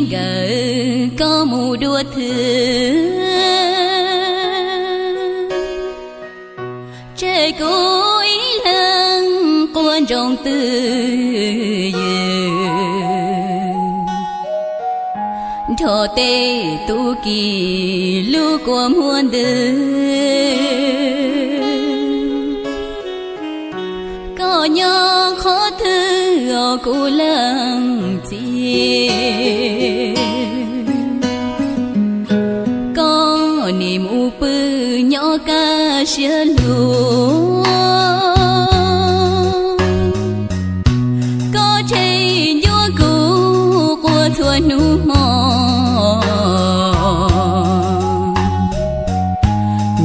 nkawm koj mus dua thwv, tseg kuv ib leeg quaj ntsoog twj ywm, nrho tej tub ki lub kua muag ntws. Koj nyob qhov twg os kuv leej txiv? Koj nim mus pw nyob kaj siab lug, koj tseg ncuab kuv quaj txhua hnub hmo.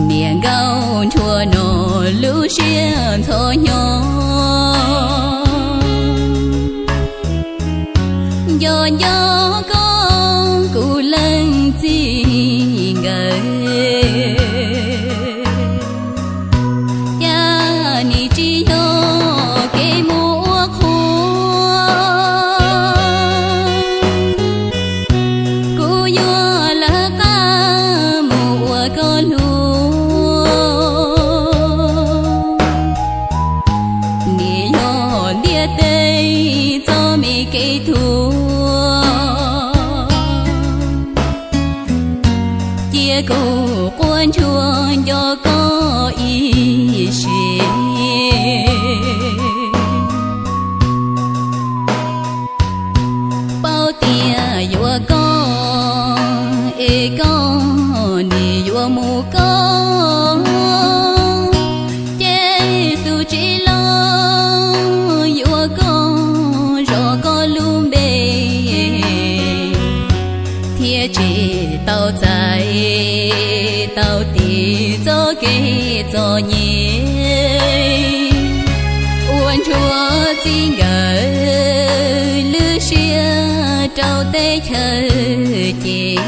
Niam nkauj ntsuag no lub siab ntxhov hnyo, nco nco koj kuv leej txiv nkawm. Cas nim tsis yog kev mus ua qhua, kuv yuav lawv qab mus ua koj hlub. Nim yog ntiaj teb txoj me kev thuam, cia kuv quaj ntsuag nco koj ib sim. Paub tias yuav koj es koj nim yuav mus koj, ces xub tsis los yuav koj zov koj lub npe, thiaj tsis tau txais tau tis txoj kev txom nyem. Ua ntsuag txiv nkawm lub siab rau teb chaws ces.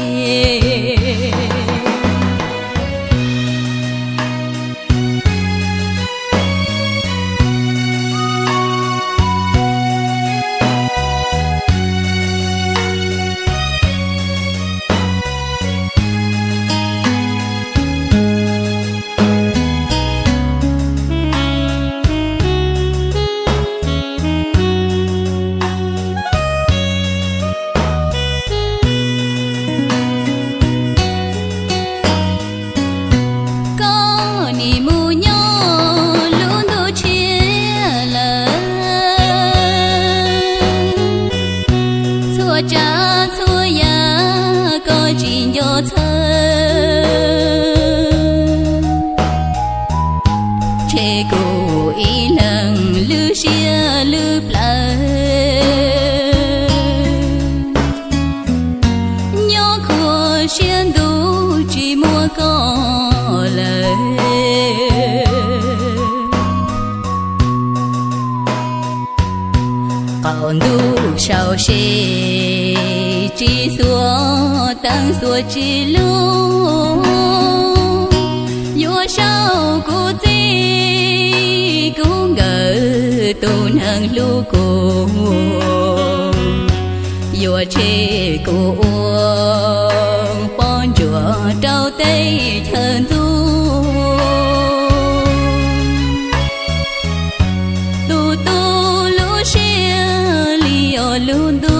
Koj nim mus nyob lub ntuj tshiab lawm, txhua tsav txhua yam koj tsis nco txhawj. Tseg kuv ib leeg lub siab lub plawv, nyob khuv siab ntuj tsis muaj koj lawm. Qaum ntuj sau se tsis xuas teeb xuas tsis lug, yuav sau kuv txiv kuv nkawm tus neeg hlub kuv, yuav tseg kuv ua poj ntsuam rau teb chaws ntxhua. Tus tu lub siab li os lub ntuj,